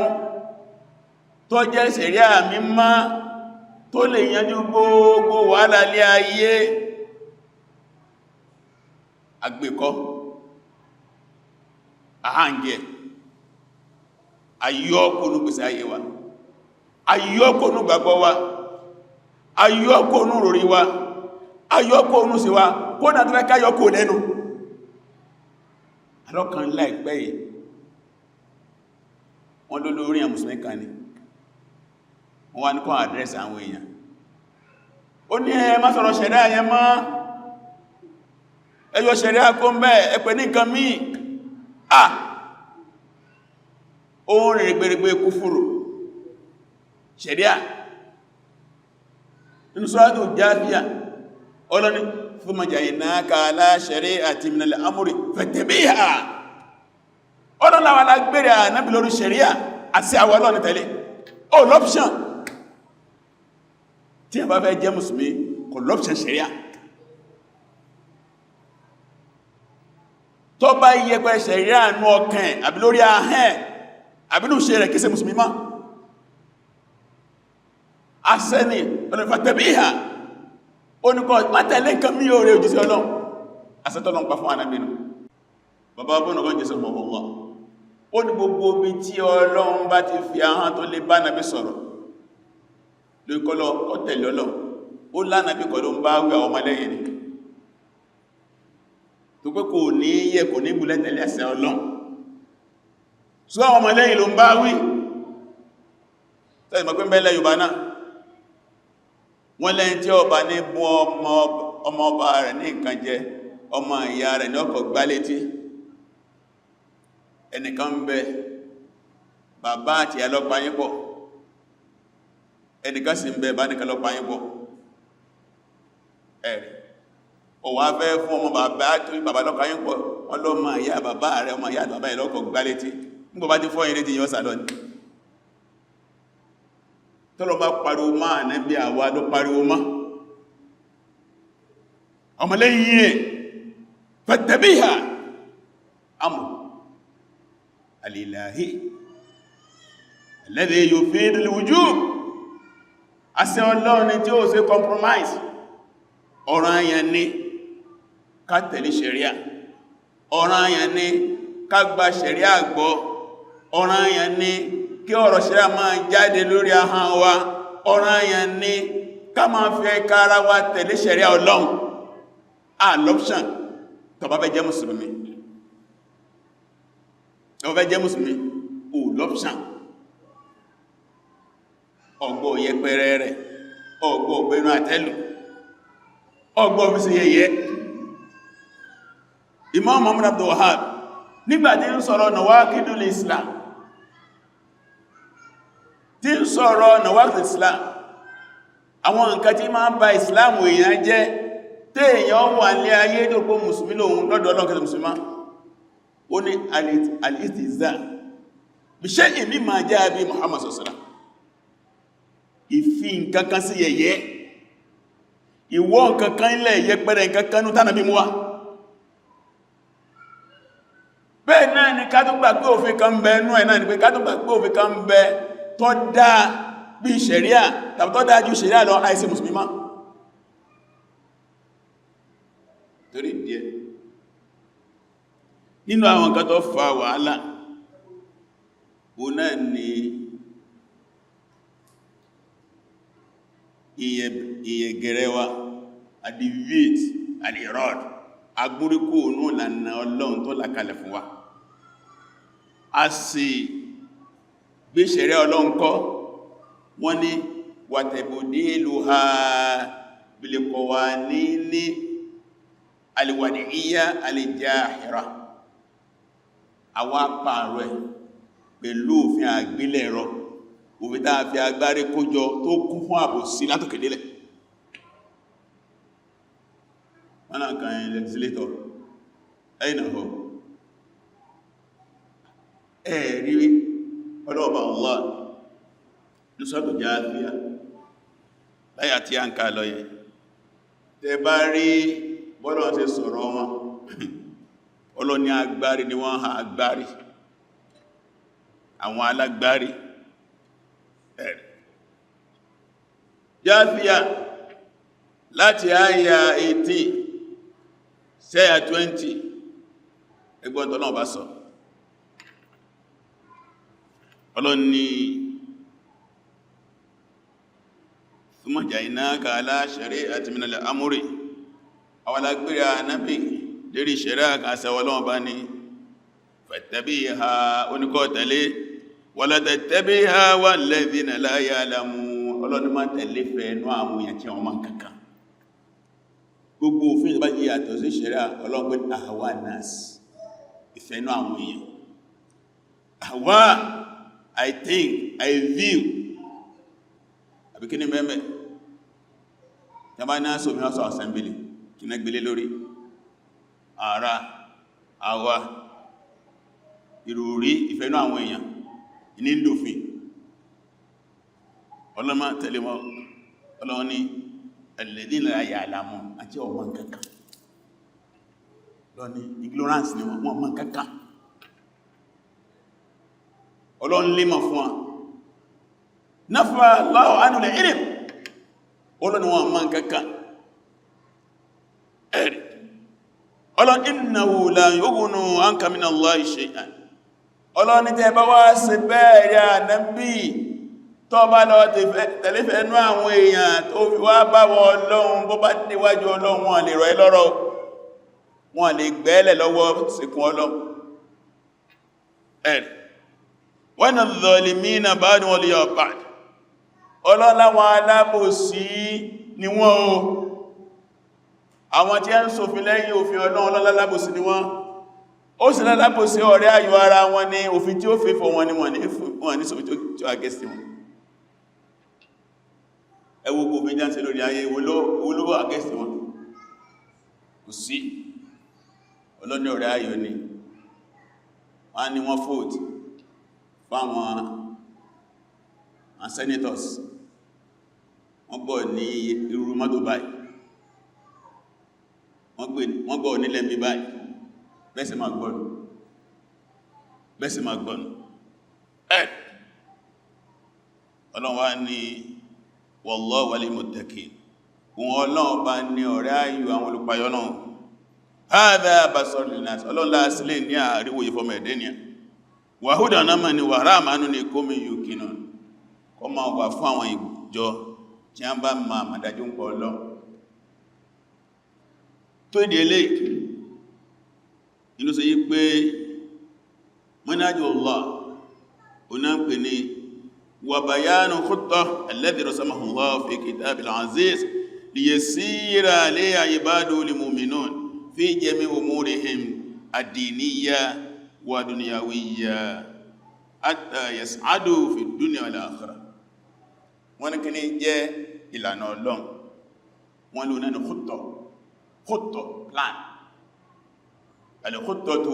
tó jẹ́ ṣẹ̀ríà mímọ́ tó lè yanjú gbogbo wàhálà ilé ayé, agbèkọ́ àháǹgẹ̀ ayọ́kónú gbèsè ayé wa, ayọ́kónú gbàgbọ́ wa, ayọ́kónú ròrí wa, ayọ́kónú sí wa, kó náà tó fẹ́ káyọ́kó lẹ́nu. Alọ́kan láìpẹ́ yìí wọ́n ló lórí àwọn mùsùlùmí kan ni wọ́n wá ní kọ́ àdírẹ́sì àwọn èèyàn. Ó ní ẹ má sọ̀rọ̀ ṣẹ̀ríà yẹn mọ́, ẹ yọ ṣẹ̀ríà kó ń bẹ́, ẹ pè ní nǹkan míì. Ah, ó ń rìn gbèrègbè kúfùrù ṣẹ̀ríà nínú Suratu Jathiyah. Ọlọ́ni thumma ja'alnaka ala shari'atin minal amri fattabi'ha. Ọlọ́láwà lágbèrè ànábì lórí ṣẹ̀ríà àti àwọn ọlọ́ni tẹ̀lé. Ó l'option tí a bá fẹ́ jẹ́ mùsùlùmí, kò l'option ṣẹ̀ríà. Tó bá yẹpẹ ṣẹ̀ríà nú ọkàn àbí lórí ahẹ́n àbínú ṣe rẹ̀, kìí ṣe mùsùlùmí mọ́. Asẹ́ni ọlọ́ni fattabi'ha, ó ní kọ́ mátẹ̀lé nǹkan mí yóò rẹ̀ òjíṣẹ́ Ọlọ́run. Asẹ́tọ́lọ́n pa fún ànábì nù. Bàbá ọgbọ́n ọgbọ́n jẹ́ sọ́pọ̀ ọlọ́, ó ní gbogbo omi tí Ọlọ́run bá ti fi ahọ́n tó lè bá nàbí sọ̀rọ̀ lóríkọ́lọ́ ọ̀tẹ̀lẹ̀ Ọlọ́run, ó lánàbí kọ́ ló ń bá wí, àwọn ọmọlẹ́yìn ni tó pé kò ní yẹ kò ní gúnlẹ̀ tẹ̀lé àṣẹ Ọlọ́run, sọ àwọn ọmọlẹ́yìn ló ń bá wí. Tẹ́lẹ̀ mọ̀ pé ń bẹ́lẹ̀ Yorùbá náà, wọ́n lẹ́yìn tí ọba ní bú ọmọ ọba rẹ̀ ní nǹkan jẹ, ọmọ ìyá rẹ̀ ní ọkọ̀ gbá létí. Ẹnìkan ń bẹ, bàbá àti ìyá ló pa yín pọ̀, ẹnìkan sì ń bẹ, bá nìkan ló pa yín pọ̀. Ẹ̀rì ó wá fẹ́ fún ọmọ bàbá tó bàbá ló pa yín pọ̀, wọ́n lọ mọ ìyá bàbá rẹ̀, ọmọ ìyá bàbá rẹ̀ lọ́kọ̀ gbá létí. Nígbà bá ti fọ́ yín létí, yọ́ sálọ ní. Tọ́lọ bá pariwo máa nẹ́bí, àwa ló pariwo mọ́ ọmọlẹ́yìn ẹ̀, fattabiha amr alilahi alladhi yufidu alwujub. Àṣẹ Ọlọ́run ni tí ó ṣe compromise. Ọ̀ranyàn ni ká tẹ̀lé ṣẹ̀ríà, ọ̀ranyàn ni ká gba ṣẹ̀ríà gbọ́, ọ̀ranyàn ni kí ọ̀rọ̀ ṣẹ̀ríà máa jáde lórí ahọ́n wa, ọ̀ranyàn ni ká máa fi ẹka ara wa tẹ̀lé ṣẹ̀ríà Ọlọ́run. L'option tó bá fẹ́ jẹ́ mùsùlùmí, tó bá fẹ́ jẹ́ mùsùlùmí, ò l'option. Ọgbọ́ yẹpẹrẹ rẹ̀, ọgbọ́ ọgbẹ̀rún àtẹ́lù, ọgbọ́ fi sí yẹyẹ. Imam Muhammad Abdul Wahhab, nígbàtí ń sọ̀rọ̀ nawaqidul Islam, tí ń sọ̀rọ̀ nawaqidul Islam, àwọn nǹkan tí máa ń ba Islam èèyàn jẹ́, tí èèyàn wà ní ayé tó pọ̀ mùsùlùmí lòun, lọ́dọ̀ ọlọ́kẹ́lẹ̀ mùsùlùmí, ó ní al-istihza bi shay'in mimma jaa bi Muhammad sallallahu alaihi wasallam, ìfi nǹkankan sí yẹ̀yẹ́, ìwọ́ nǹkankan ilẹ̀ yẹpẹrẹ nǹkankan ní tánàbí mú wá. Bẹ́ẹ̀ náà ni ká tó gbà pé òfin kan ń bẹ nú ẹ̀ náà ni pé ká tó gbà pé òfin kan ń bẹ tó dáa bí ṣẹ̀ríà tàbí tó dáa ju ṣẹ̀ríà lọ, àìsí mùsùlùmí mọ́. Torí díẹ̀ nínú àwọn nǹkan tó fa wàhálà, o náà ni ìyẹ̀gẹ̀rẹ̀ wa, a deviate al-irad, agbúríkò ònú ìlànà Ọlọ́run tó làkalẹ̀ fún wa, a sì gbé ṣẹ̀ríà Ọlọ́run kọ́. Wọ́n ní وتبديلها بالقوانين الوضعية الجائرة, àwọn apààrọ̀ ẹ̀ pẹ̀lú òfin àgbélẹ̀rọ, òfin tá a fi agbárí kójọ tó kún fún àbòsí látòkè délẹ̀. Wọ́n náà kan legislator ẹ̀yìn náà ẹ̀rí ọlọ́ọ̀bà Allah ní sọ́tò Jáfíà láyà tí a ń ká lọ yẹn, tẹ bá rí bọ́lọ̀ ṣe sọ̀rọ̀ wọn, ọlọ́ni agbárí ni wọ́n ha agbárí, àwọn alágbárí. Ẹ̀rì Jáfíà, láti àyà 18 sẹ́yà 20, ẹgbọ́n tọ́lọ́ bá sọ. Ọlọ́ni, ثم جعلناك على شريعة من الأمر. Àwọn alágbèrè ànábì lérí ṣẹ̀rẹ́ àkàṣẹ Ọlọ́run bá ní فاتبعها, oníkọ́ tẹ̀lé. ولا تتبع أهواء الذين لا يعلمون. Ọlọ́run má tẹ̀lé fẹ́ẹ̀nú àwọn èèyàn tí wọ́n máa kankan. Gbogbo òfin ìjọba jí yàtọ̀ sí ṣẹ̀rẹ́ Ọlọ́run pé أهواء الناس, ìfẹ́nú àwọn èèyàn, أهواء, I think, I view, àbí kí ní mẹ́mẹ́ tàbá ní àṣò House of Assembly, kí ní gbélé lórí ara àwa ìròrí ìfẹ́nú àwọn èèyàn ní ìlòfin. Ọlọ́mọ tẹ̀lé wọn. Ọlọ́wọ́ ní الذين لا يعلمون, àti ọmọ kankan lọ ní ignorance ni wọ́n mọ̀ kankan. Ọlọ́run lè mọ̀ fún wa نفى الله عنه العلم. Ọlọ́run wọn mọ̀ kankan. Ẹ̀rì Ọlọ́run إنه لا يغنوا عنك من الله شيئا. Ọlọ́run tẹ́ bá wá sí bẹ́ẹ̀ rí Ànábì, tó bá lọ tẹ̀léfẹ́ ẹnu àwọn èèyàn tó fi wá bá wọ Ọlọ́run, bó bá níwájú Ọlọ́run, wọn lè rọ̀ ẹ́ lọ́rọ̀, wọn lè gbẹ́ẹ̀lẹ̀ lọ́wọ́ síkún Ọlọ́run. Ẹ̀rì وإن الظالمين بعضهم أولياء بعض. Ọlọ́láwọn alábòsí ni wọ́n o, àwọn tí a ń ṣòfin lẹ́yìn òfin Ọlọ́run, ọlọ́lábòsí ni wọ́n. Ó sì lálábòsí, ọ̀rẹ́ ayò ara wọn ni. Òfin tí ó fẹ́ fọ́ wọn ni wọ́n ní sòfin tí ó against wọn. Ẹ wo gbogbo òfin jáǹsẹ̀ lórí ayé, olówó against wọn kò sí. Ọlọ́ni ọ̀rẹ́ ayò ni wọ́n ní. Wọ́n vote fáwọn senators, wọ́n gbọ́ ní irú mọ́tò báyìí, wọ́n gbọ́ nílẹ̀ mi báyìí. Bẹ́sẹ̀ máa gbọ́nù, bẹ́sẹ̀ máa gbọ́nù. Ẹ̀ Ọlọ́run wá ní والله ولي المتقين. Wọn Ọlọ́run bá ní ọ̀rẹ́ ayò àwọn olùpayọ́ náà. هذا بصائر للناس. Ọlọ́run láàsílẹ̀ ní àríwò ìfọmọ̀ ẹ̀dẹ́nìyà وهدى náà ni ورحمة لقوم يوقنون, kọ́ máa wà fún àwọn ìjọ tí a bá ma àmàdájú ń pọ̀ Ọlọ́run tó ìdí ilé inú. Sọ yí pé منهج الله oná ń pè ní وبيان خطة الذي رسمه الله في كتابه العزيز ليسير عليه عباده المؤمنون في جميع أمورهم الدينية والدنيوية حتى يسعدوا في الدنيا والآخرة. Wọ́n ní kí ní jẹ́ ìlànà Ọlọ́run? Wọ́n lò náà ní خطة, خطة, plan, الخطة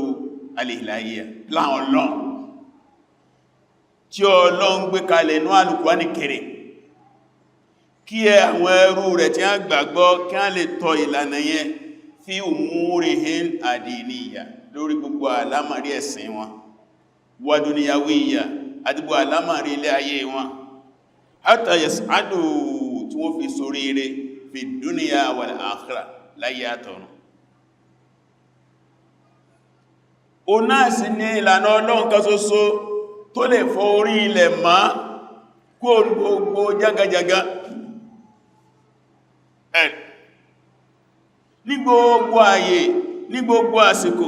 الإلهية, plan Ọlọ́run tí Ọlọ́run gbé kalẹ̀ ní Al-Qur'ani kẹrẹ, kí ẹ àwọn ẹrú rẹ̀ tí a gbàgbọ́ kí a lè tọ ìlànà yẹn في أمورهم الدينية, lórí gbogbo àlámàrí ẹ̀sìn wọn, والدنيوية, àti gbogbo àlámàrí ilé ayé wọn, حتى يسعدوا, tí wọ́n fi ṣoríire, في الدنيا والآخرة, láyé àtọ̀run. O náà sì ní ìlànà Ọlọ́run kan ṣoṣo tó lè fọ orí ilẹ̀ mọ́ kó gbogbo jágajága ẹ̀ ní gbogbo ààyè, ní gbogbo àsìkò,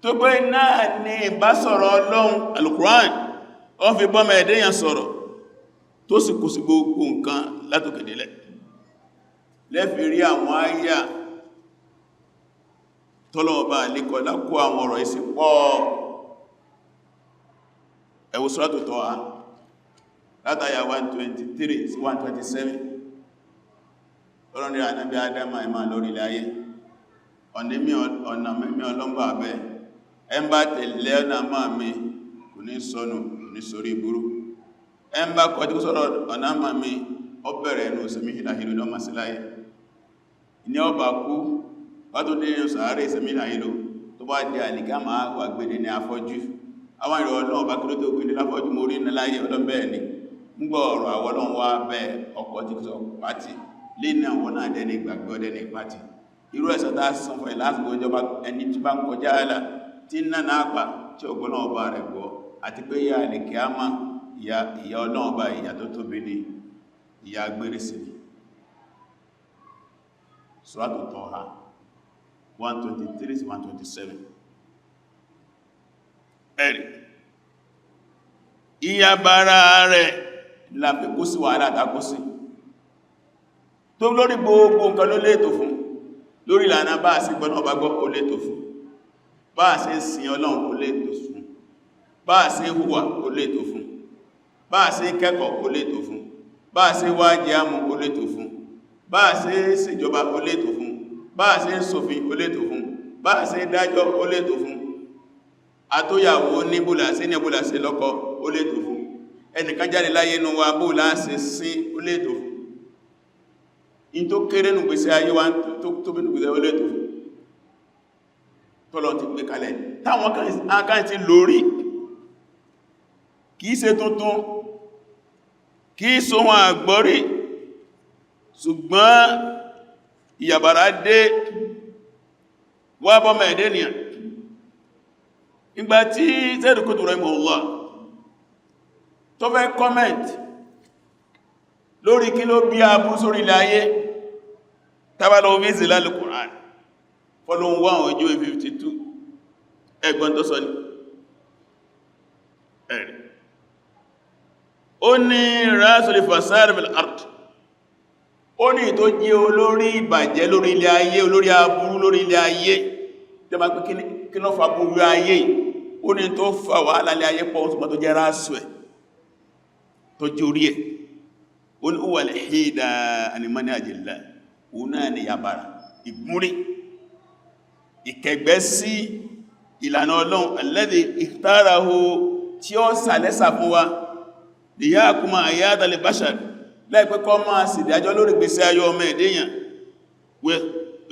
tó pé náà ní ìbásọ̀rọ̀ Ọlọ́run Al-Qur'an wọ́n fi bọ́mọ̀ ẹ̀dẹ́yàn sọ̀rọ̀, tó sì kò sí gbogbo nǹkan látòkèdélẹ̀. Lẹ́fì rí àwọn àyà tọ́lọ̀ọba àlékọ́lá kó àwọn ọ̀rọ̀ ìsì pọ̀. Ẹ wo Suratu Taha, látàyà 123 sí 127. Ọlọ́rin Ànábì Ádámà, ẹ̀mà lórí ilẹ̀ ayé, ọ̀nà mẹ́mí ọlọ́mbà abẹ́ ẹ ń bá tẹ̀lé ọ̀nà máa mi, kò ní sọnù, kò ní sórí ìburú. Ẹ ń bá kọjú sọ́rọ̀ ọ̀nà máa mi, ó bẹ̀rẹ̀ ẹnu ìsẹ̀mí ìlàhìlú lọ́mà sí láyé ní ọba kú bá tó dé inú sàárè, ìsẹ̀mí ìlàhìlú tó bá di àlìká máa wà gbèdè ní afọ́jú. Àwọn ìrọ̀ Ọlọ́run bá kí ló tó gbé ní láfọ́jú mo rí ní láyé ọlọ́run bẹ́ẹ̀ ni. Ń gbọ́ ọ̀rọ̀ àwọn Ọlọ́run wá bẹ́ ọkọ̀ tí sọ pàtì lé ní àwọn náà dẹni ìgbàgbé ọdẹni pàtì. Irú ẹ̀san tá san fún ẹ̀ lásìkò ìjọba ẹni tí bá ń kọjá àlà tí ń náà náà pa tí ọgbọ́n náà bá rẹ̀ gbọ́, àti pé ìyà àlìkíámà, ìyà Ọlọ́run bá ìyà tó tóbi ni, ìyà gbére sí ni. Suratu Taha 123-127. Ẹ̀rì ìyàbára rẹ̀ láti kó sí wàhálà takó sí tó lórí gbogbo nǹkan ló léètò fún. Lórí ìlànà bá sí gbọ́nà ọba gbọ́, ó léètò fún. Bá sí sin Ọlọ́run, ó léètò fún. Bá sí hùwà, ó léètò fún. Bá sí kẹ́kọ̀ọ́, ó léètò fún. Bá sí wájẹ ámú, ó léètò fún. Bá sí ṣèjọba, ó léètò fún. Bá sí ṣòfin, ó léètò fún. Bá sí dájọ́, ó léètò fún. Àtóyàwó ní búlà sí ní búlà sí lọ́kọ, ó léètò fún. Ẹnìkan jáde láyé inú wa, búlà sí sí, ó léètò fún. In tó kéré nù gbèsè ayé wa, tó tóbi nù gbèsè, ó léètò fún. Tọ́lọ ti gbé kalẹ̀ táwọn kan ti lórí, kìí ṣe tuntun, kìí sóhun àgbọ́rí, ṣùgbọ́n ìyàbàrá dé wá bọ́mọ̀ ẹ̀dẹ́nìyàn. Ìgbà tí Sayyid Qutb rahimahullah tó fẹ́ comment lórí kí ló bí abú sórí ilẹ̀ ayé, tábàlọ́ fi zilal Qur'an volume 1 ojú 52, ẹgbọ́n tó sọ ní ẹ̀rì, ó ní rasul fasad fil ard, ó ní tó jẹ́ olórí ìbàjẹ́ lórí ilẹ̀ ayé, olórí aburú lórí ilẹ̀ ayé. Tí a bá pín kí ló fa burú ayé, ó ní tó fa wàhálà ilẹ̀ ayé pọ̀, ṣùgbọ́n tó jẹ́ rásù ẹ̀, tó jẹ́ orí ẹ̀, ó ní huwa al-hida an manhajillah, òun náà ni yàbàrà, ìgúnrí, ìkẹgbẹ́ sí ìlànà Ọlọ́run, alladhi ikhtarahu, tí ó sàlẹ́sà fún wa, liyahkuma hayata al-bashar, láìpẹ́ kọ́ máa sì dájọ́ lórí gbèsè ayé ọmọ ẹ̀dẹ́yàn,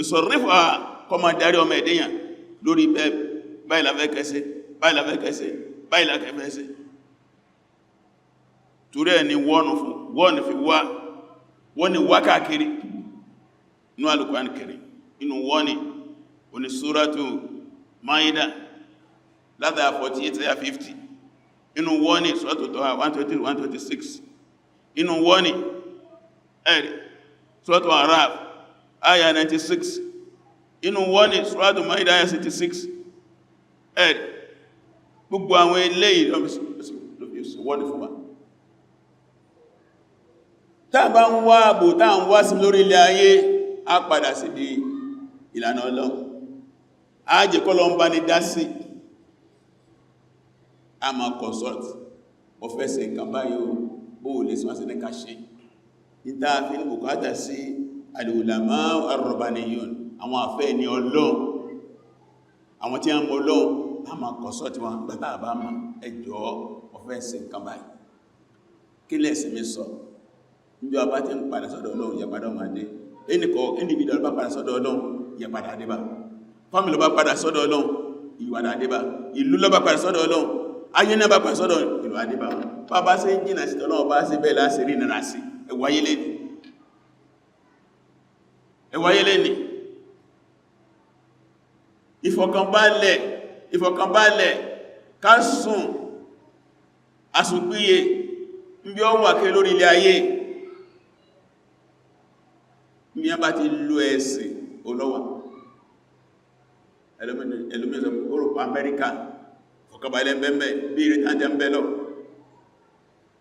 ìsọ̀rífà kọ́ máa darí ọmọ ẹ̀dẹ́yàn lórí báyìí la fẹ́ kẹ́sẹ̀, báyìí la fẹ́ kẹ́sẹ̀, báyìí la fẹ́ kẹ́sẹ̀. Torí ẹni wọ́n fi wá, wọ́n ni wá káàkiri inú Al-Qur'an Karim. Inú wọ́n ni oní Suratu Maida látà 48 50, inú wọ́n ni Suratu Taha 123 126, inú wọ́n ni ẹ̀rì Suratu Araf aya 96, inú wọ́n ni Suratu Maida aya 66. Ẹ̀rì gbogbo àwọn eléyìí ló fi wọ́n ni fún wa. Tá bá ń wá ààbò, tá ń wá sí lórí ilẹ̀ ayé, á padà sí di ìlànà Ọlọ́run, á jẹ́ kọ́ lọ ń bá ní dá sí, a máa consult. Mo fẹ́ ṣe nǹkan báyìí o, bó lè sọ sí ní ká ṣe níta fi ní bùkátà sí al-ulama ar-rabbaniyun, àwọn àfẹ́ ní Ọlọ́run, àwọn tí a mọ̀ Ọlọ́run, a máa consult wọn gbátà bá mọ̀. Ẹ jọ̀ọ́, mo fẹ́ ṣe nǹkan báyìí, kí lẹ̀sìn mi sọ? Níjọ́ bá ti ń padà sọ́dọ̀ Ọlọ́run, ìyàpadà ọmọdé ẹnìkọ̀ individual bá padà sọ́dọ̀ Ọlọ́run, ìyàpadà dé bá family, bá padà sọ́dọ̀ Ọlọ́run, ìwàdà dé bá ìlú, ló bá padà sọ́dọ̀ Ọlọ́run, ayé náà bá padà sọ́dọ̀ ìlú adé bá wọn. Bá bá sí jìnà sí Ọlọ́run, bá sí bẹ́ẹ̀ láti rí nira sí. Ẹwàyé lẹ́ni ìfọ̀kànbalẹ̀, ìfọ̀kànbalẹ̀ ká sùn àsùnpíye ń bí ọ wà kí lórí ilẹ̀ ayé ní a bá ti lo ẹ̀sìn olówà. Ẹlòmísọ̀ Europe, Amẹ́ríkà, fọ̀kànbalẹ̀ bẹ́ẹ̀ bí ìrìtàjẹ́ ń bẹ́ lọ.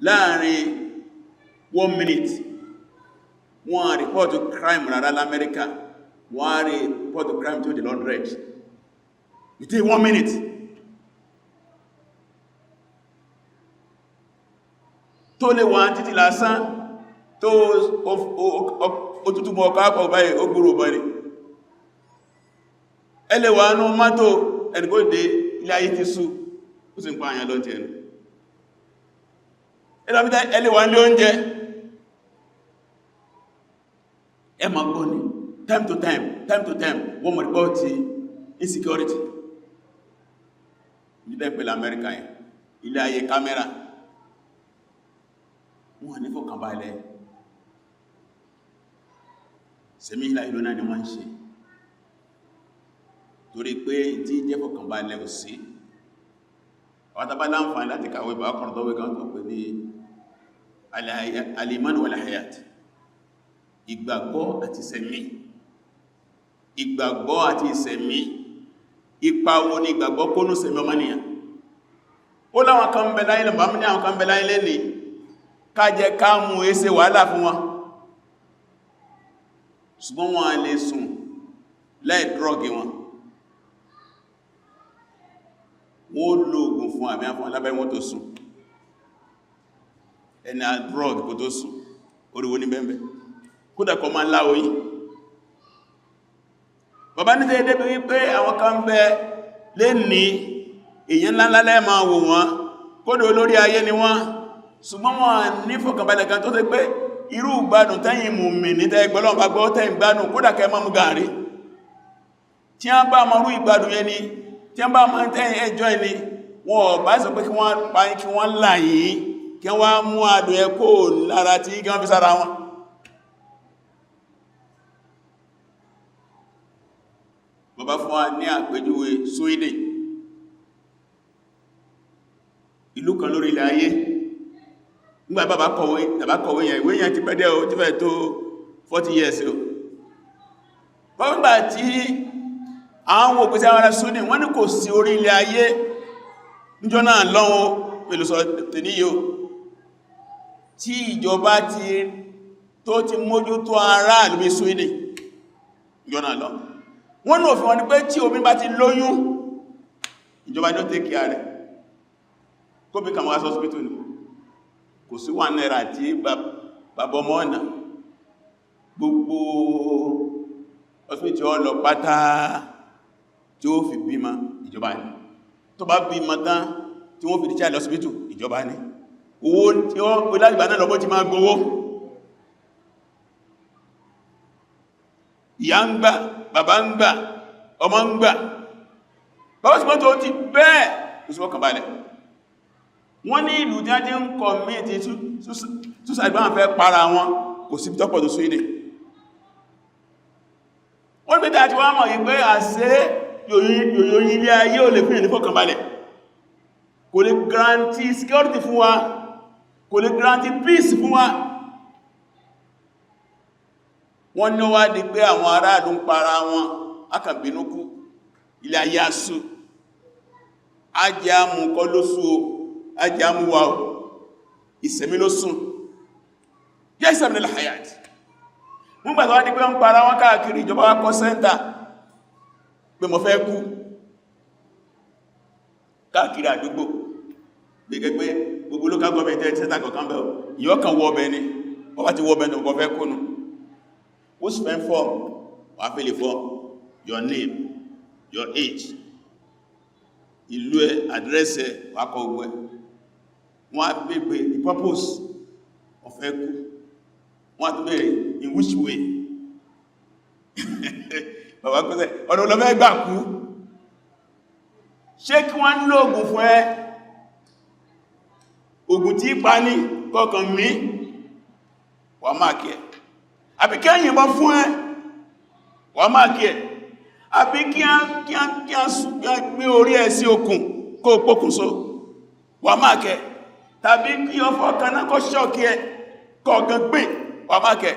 Láàrin 1 minute, wọ́n report crime rárá l'Amẹ́ríkà, wọ́n report crime to the 100 within 1 minute. Tó lè wọ́n títí lásán tó òtútù mọ̀ ọkọ̀ àpọ̀ báyìí, ó gbúrò bọ́ni ẹlẹ́wà ní mọ́tò ẹnìkó dé, ilé ayé ti sú, ó sì ń pa àyàn lọ ti ẹnu. Ẹlẹ́wà ní oúnjẹ ẹ ma gbọ́ ní time to time, time to time, wọ́n mọ̀ report insecurity ní pẹ̀lú Amẹ́ríkà yẹn. Ilé ayé kámẹ́rà, wọ́n ní fọkànbalẹ̀. Sẹ̀mí ìlà ìlú náà ni wọ́n ń ṣe, torí pé tí jẹ́ fọkànbalẹ̀ ò sí. Àwọn tàbá láǹfààní láti kàwé bá Qaradawi kan tó pè ní al-iman wal-hayat, ìgbàgbọ́ àti ìsẹ̀mí. Ìgbàgbọ́ àti ìsẹ̀mí, ipa wo ni ìgbàgbọ́ kónú sẹ̀mí ọmọnìyàn? Ó láwọn kan bẹ láyé lọ́bàá ní àwọn kan bẹ láyé lẹ́ni ká jẹ ká mú ẹsẹ wàhálà fún wọn, ṣùgbọ́n wọn lè sùn láì drug wọn. Wọ́n lo oògùn fún àmì àfún alábẹ́ wọn tó sùn. Ẹni a drug kó tó sùn, oríwó ní bẹ́ẹ̀bẹ̀, kódà kọ máa lá oyin. Bàbá ní tẹ́ẹ̀dẹ́ bí wípé àwọn kan bẹ lè ní èyàn ńláńlá lẹ́ máa wò wọ́n, kódà olórí ayé ni wọ́n, ṣùgbọ́n wọ́n ní fọkànbalẹ̀ kan tó tẹ́ pé irú ìgbádùn tẹ́yìn mùmínì tẹ́ gbọ́lọ́n bá gbọ́ tẹ́yìn gbádùn, kódà kẹ́ má mú gààrí. Tí a bá mọrú ìgbádùn yẹn ni, tí a bá mọ́ tẹ́yìn ẹjọ́ ẹni, wọn ò bá sọ pé kí wọ́n pa yín, kí wọ́n là yín, kí wọ́n mú adùn ẹ kó lára tí kí wọ́n fi sára wọn. Bàbá fún wa ní àpèjúwe Sweden, ìlú kan lórí ilẹ̀ ayé. Nígbà bàbá kọ̀wé, bàbá kọ̀wé yẹn, ìwé yẹn ti pẹ́ dẹ́ o, ti fẹ́ tó 40 years o. Nígbà tí àwọn òpèsè àwọn ará Sweden, wọ́n ní kò sí orí ilẹ̀ ayé níjọ́ náà lọ́wọ́ pẹ̀lú sọ tẹ̀ní yóò tí ìjọba ti tó ti mójútó aráàlú bí Sweden níjọ́ náà lọ. Wọ́n ní òfin wọn ni pé tí obìnrin bá ti lóyún, ìjọba ní ó take care rẹ̀, kó bí kàmọ́ hospital ni. Kò sí ₦1 tí bàbá ọmọ ọ̀nà, gbogbo hospital ó lọ pátá tí ó fi bímọ, ìjọba ní. Tó bá bímọ tán, tí wọ́n fi di child hospital, ìjọba ní. Owó tí ó pè láti gbà náà lọ́bọ́ ti máa gbowó. Ìyá ń gbà, bàbá ń gbà, ọmọ ń gbà. Bàbá sì mọ́ tó ti bẹ́ẹ̀ kò sí fọkànbalẹ̀. Wọ́n ní ìlú tí a ti ń commit suicide, bá ń fẹ́ para wọn, kò sí tọ́pọ̀ tó Sweden. Wọ́n gbé tàbí wọ́n mọ̀ yí pé àṣẹ yòyìn ilé ayé ò lè fún ìní fọkànbalẹ̀, kò lè guarantee security fún wa, kò lè guarantee peace fún wa. Wọ́n ní wá di pé àwọn aráàlú ń para wọn, akàbínúkú ilé ayé asú ajé amú kọ́ ló sú o, ajé amú wa o, ìsẹ̀mí ló sùn jẹ́ ìsẹ̀mí lil hayat. Wọ́n gbà tó wá di pé ń para wọn káàkiri, ìjọba wá kọ́ center pé mo fẹ́ kú káàkiri àdúgbò, gbẹgbẹgbẹ gbogbo local government ẹ̀ center kọ̀kan bẹ̀, ìyọ́ kan wọ́ ọbẹ̀ ni. Wọ́n bá ti wọ́ ọbẹ̀ ní ọkọ̀ fẹ́ kúnnù, ó sì fẹ́ form, wà fill form, your name, your age, ìlú ẹ̀, address ẹ̀, wà kọ ogun ẹ̀. Wọ́n á bèèrè the purpose of fẹ́ kú. Wọ́n á tún bèèrè in which way. Bàbá pẹ́sẹ̀ ọ̀nà olófẹ́ gbà kú? Ṣé kí wọ́n ń lo ògùn fún ẹ, ògùn tí pa ní kọkàn mí, wà máa kí ẹ, àbí kí yìnbọn fún ẹ, wà máa kí ẹ, àbí kí a gbé orí ẹ sí okùn kó pokùnso, wà máa kẹ, tàbí kí ọfọ́ kaná kọ́ shock ẹ kọ̀ọ̀kan gbé, wà máa kẹ,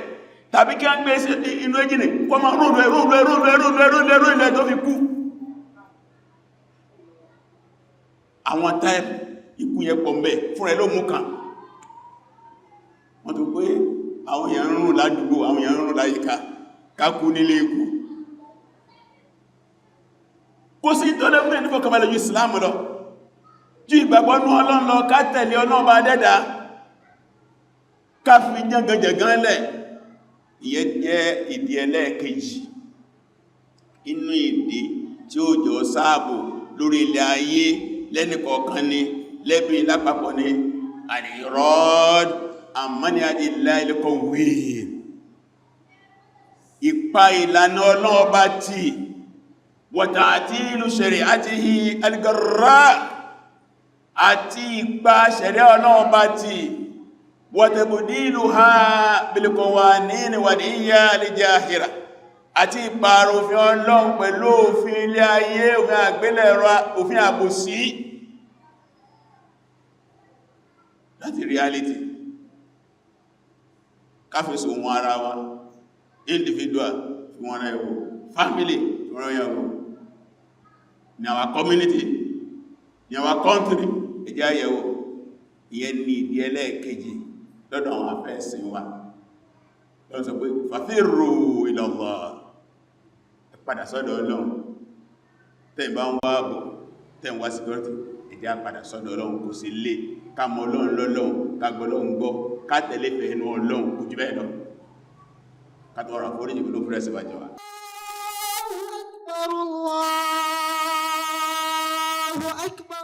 tàbí kí a gbé sí inú ẹ́jìnì kọ́ máa róòlù ẹ, róòlù ẹ, róòlù ẹ, róòlù ẹ, róòlù ẹ, róòlù ẹ tó fi kú? Àwọn type ikú yẹn pọ̀ mẹ́ fún ẹ ló mú kan. Wọ́n tó pé àwọn èèyàn ń rùn ládùúgbò, àwọn èèyàn ń rùn láyìíká, kákú nílé ikú. Kò sí tó lẹ́fún ẹni fọ́kànbalẹ̀ ju Islam lọ, ju ìgbàgbọ́ nú Ọlọ́run lọ, ká tẹ̀lé Ọlọ́run bá dẹ́dà, ká fi jẹ́gànjẹ̀gán lẹ̀. Ìyẹn jẹ́ ìdí ẹlẹ́ẹ̀kejì inú ìdí tí ó jọ sáàbò lórí ilẹ̀ ayé lẹ́nìkọ̀ọ̀kan ni, lẹ́bí lápapọ̀ ni, al-irad an-manhajillahil qawwim, ìpa ìlànà Ọlọ́run bá tí wa ta'tilu shari'atihi al-garra. Àti ìpa ṣẹ̀ríà Ọlọ́run bá ti wọ̀tẹ̀bùdílù ha bilqawanin wàdíyà al-jahira, àti ìpààrọ̀ òfin Ọlọ́run pẹ̀lú òfin ilé ayé, òfin àgbélẹ̀rọ, òfin àbòsí láti reality. Káfíṣò wọn ara wa, individual fi wọ́n rẹ̀ wò, family fi wọ́n rẹ̀ wò, ní our community, ní our country, ẹjẹ́ àyẹ̀wò. Ìyẹn ní ìdí ẹlẹ́ẹ̀kejì lọ́dọ̀ àwọn afẹ́ẹ̀sìn wa lọ́n sọ pé fàfírù ila Allah, ẹ padà sọ́dọ̀ Ọlọ́run. Tẹ́ bá ń wá ààbò, tẹ́ ń wá security, ẹjẹ́ á padà sọ́dọ̀ Ọlọ́run. Kò sí lè ká mọ̀ Ọlọ́run lọ́lọ́run, ká gbọ́ Ọlọ́run gbọ́, ká tẹ̀lé fẹ́ inú Ọlọ́run, kò jù bẹ́ẹ̀ lọ, ká tọrọ àforíjì pẹ̀lú fúrẹ́sì bàjẹ́ wa. أكبر، الله أكبر.